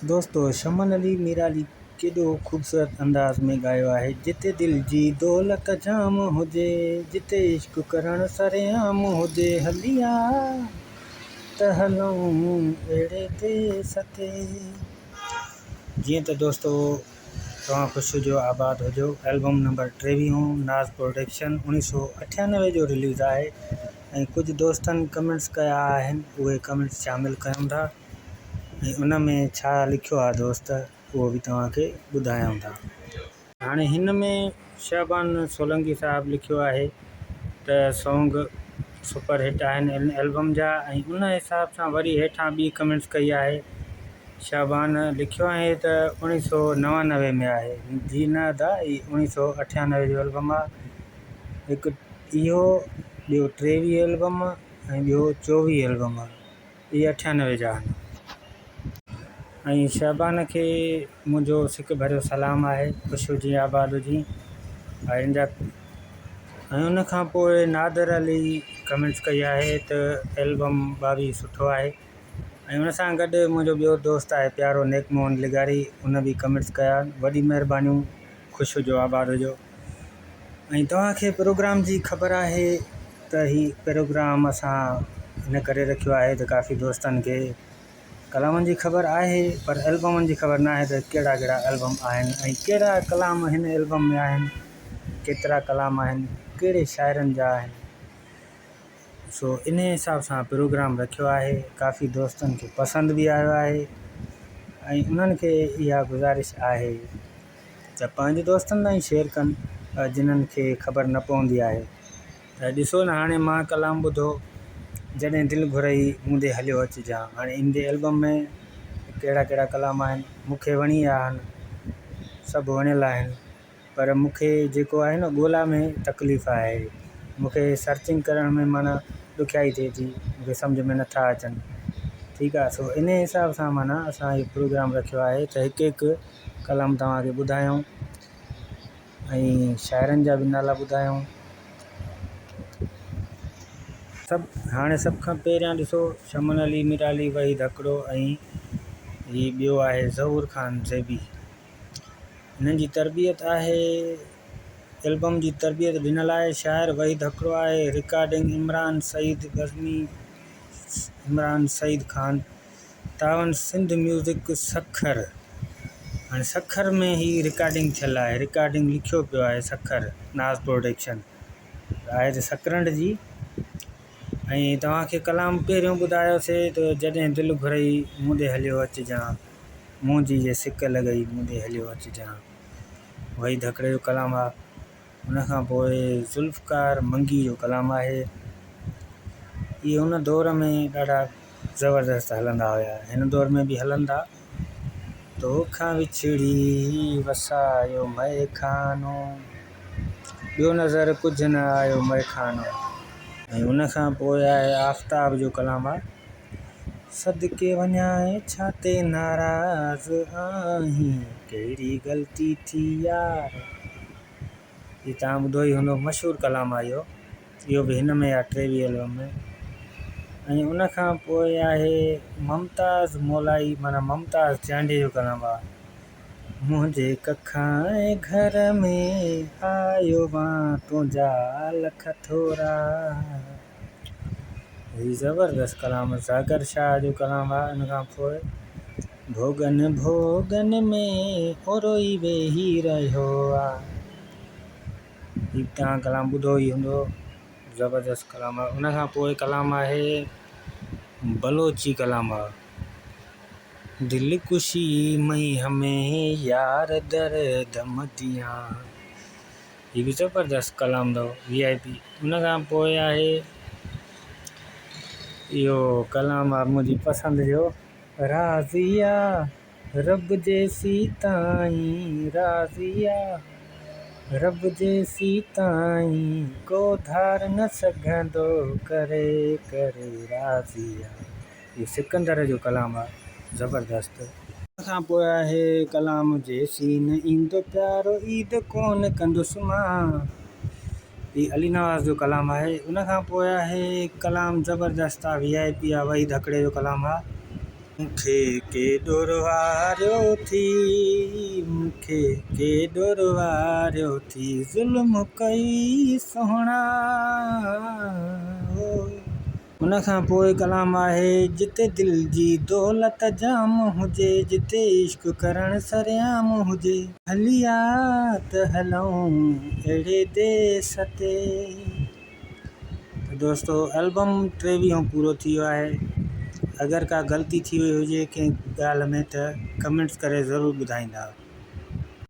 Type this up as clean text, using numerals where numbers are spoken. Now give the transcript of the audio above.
دوستو شمن علي ميرالي ڪيڏو خوبصورت انداز ۾ ڳايو آهي جتي دل جي دولت جام هجي جتي عشق ڪرڻ سرعام هجي هلي آ ته هلون اهڙي ديس تي. جيئن ته دوستو توهان خوش هجو آباد هجو البم نمبر ٽيويهون ناز پروڊڪشن اوڻيهه سو اٺيانوي جو رليز آهي ۽ ڪجهه دوستن ڪمينٽس ڪيا آهن اهي ڪمينٽس شامل ڪيون ٿا ۽ ان ۾ ڇا لکيو آهي دوست اهو به توهان کي ٻڌايون ٿا. هاڻي هن ۾ شعبان سولنگي صاحب لکيو آهي ته سونگ سپر هٽ آهن ان البم جا ۽ ان حساب سان وري هيٺان ٻي ڪمينٽس ڪئي آهي شعبان لکيو آهي ته اوڻيهه سو نوانوي ۾ آهي جي نه ادا هي اوڻيهه سو اٺيانوي جو البم آهي هڪ اهو ٻيو ٽيويهه البم ۽ ٻيو چوويهه البم اهي اٺيانوي جا آهن ۽ شعبان کي منهنجو سڪ ڀريو سلام آهي خوش هجين آباد هجين ۽ ان جا ۽ ان کان پوء نادر علي ڪمينٽس ڪئي آهي ته البم ٻاويهه سٺو آهي ۽ ان سان گڏ منهنجو ٻيو دوست آهي پيارو نيڪ محمد لغاري ان به ڪمينٽس ڪيا وڏي مهربانيون خوش هجو آباد هجو ۽ توهان کي پروگرام جي خبر آهي ته هي پروگرام اسان ان ڪري رکيو آهي ته ڪافي دوستن کي ڪلامن جي خبر آهي پر البمن جي خبر ناهي ته ڪهڙا ڪهڙا البم آهن ۽ ڪهڙا ڪلام هن البم ۾ آهن ڪيترا ڪلام آهن ڪهڙي شاعرن جا آهن سو انهي حساب سان پروگرام رکيو آهي ڪافي دوستن کي پسند به آيو آهي ۽ انهن کي اها گذارش آهي ته پنهنجي دوستن تائين شيئر ڪن جنھن کي خبر نه پوندي آهي ته ڏسو نه هاڻي مان ڪلام ٻڌو جڏهن دل گهرئي مون ڏي هليو اچجان هاڻي ان جي البم ۾ ڪهڙا ڪهڙا ڪلام آهن مون کي وڻي ويا آهن سڀ وڻيل آهن پر مون کي جيڪو آهي نه ڳولا ۾ تڪليف آهي مون کي سرچنگ ڪرڻ ۾ معنيٰ ڏکيائي ٿئي ٿي مون کي سمجهه ۾ نٿا اچن ٺيڪ آهي سو انهي حساب سان معنيٰ اسان هي پروگرام رکيو آهي ته هڪ هڪ ڪلام توهان کي ٻڌايون ۽ شاعرن جا به نالا ٻڌايون. سڀ هاڻي سڀ کان پهريان ڏسو شمن علي ميرالي وحيد هڪڙو ۽ هي ٻيو آهي ظهور خان زيبي هنن جي تربيت آهي البم جي تربيت ڏنل آهي شاعر وحيد هڪڙو آهي رڪارڊنگ عمران سعيد بزمي عمران سعيد خان تعاون سنڌ ميوزڪ سکر هاڻي سکر ۾ هي رڪارڊنگ ٿيل آهي رڪارڊنگ لکيو پيو آهي سکر ناز پروڊڪشن آهي ته سڪرنڊ جي ۽ توهان کي ڪلام پهريون ٻڌايوسي ته جڏهن دل گهرئي مون ڏي هليو اچجان منهنجي جي سڪ لڳئي مون ڏي هليو اچجان وحيد هڪڙي جو ڪلام آهي ان کان پوء ذوالفقار منگي جو ڪلام آهي اهي ان دور ۾ ڏاڍا زبردست هلندا هيا هن دور ۾ به هلن ٿا. توکان وڇڙي وسايو مئخانو ٻيو نظر ڪجهه نه آيو مئخانو. ۽ ان کان پوء آهي آفتاب جو ڪلام آ. صدقي وڃانء ڇا تي ناراض آهين ڪهڙي غلطي ٿي يار. هي توهان ٻڌو ئي هوندو مشهور ڪلام آ اهو. اهو به هن ۾ آ ٽيويهه البم ۾ ۽ ان کان پوء آهي ممتاز مولائي معنيٰ ممتاز چانڊيي جو ڪلام آ منهنجي ڪکان ۽ گهر ۾ آيو وان تنهنجا لک ٿورا هي زبردست ڪلام ساگر شاهه جو ڪلام آ ان کان پوء ڀوڳن ڀوڳن ۾ اوروئي ويهي رهيو آ. هي توهان ڪلام ٻڌو ئي هوندو زبردست ڪلام آهي ان کان پوء ڪلام آهي بلوچي ڪلام آهي دل خوشي مئي همي يار در دم ديان هي به زبردست ڪلام اٿو وي آء پي ان کان پوء آهي اهو ڪلام آهي منهنجي پسند جو راضيا رب جيسيتائين راضي آ رب جيسيتائين ڪو ڌار نه سگهندو ڪري ڪري راضي آ. اهو سڪندر جو ڪلام آ زبردست. ان کان پوء آهي ڪلام جيسين نه ايندو پيارو عيد ڪونه ڪندس مان. هي علي نواز جو ڪلام آهي. ان کان پوء آهي ڪلام زبردست آ وي آء پي آ وحيد هڪڙي جو ڪلام آ. مون کي ڪيڏو روئاريو ٿي، مون کي ڪيڏو روئاريو ٿي، ظلم ڪئي سهڻا او. ان کان پوء ڪلام آهي، جتي دل جي دولت جام هجي، جتي عشق ڪرڻ سرعام هجي. هلي آ ته هلون اهڙي ديس تي. ته دوستو البم ٽيويهون پورو ٿي ويو آهي اگر ڪا غلطي ٿي وئي هجي ڪنهن ڳالهه ۾ ته ڪمينٽس ڪري ضرور ٻڌائيندا.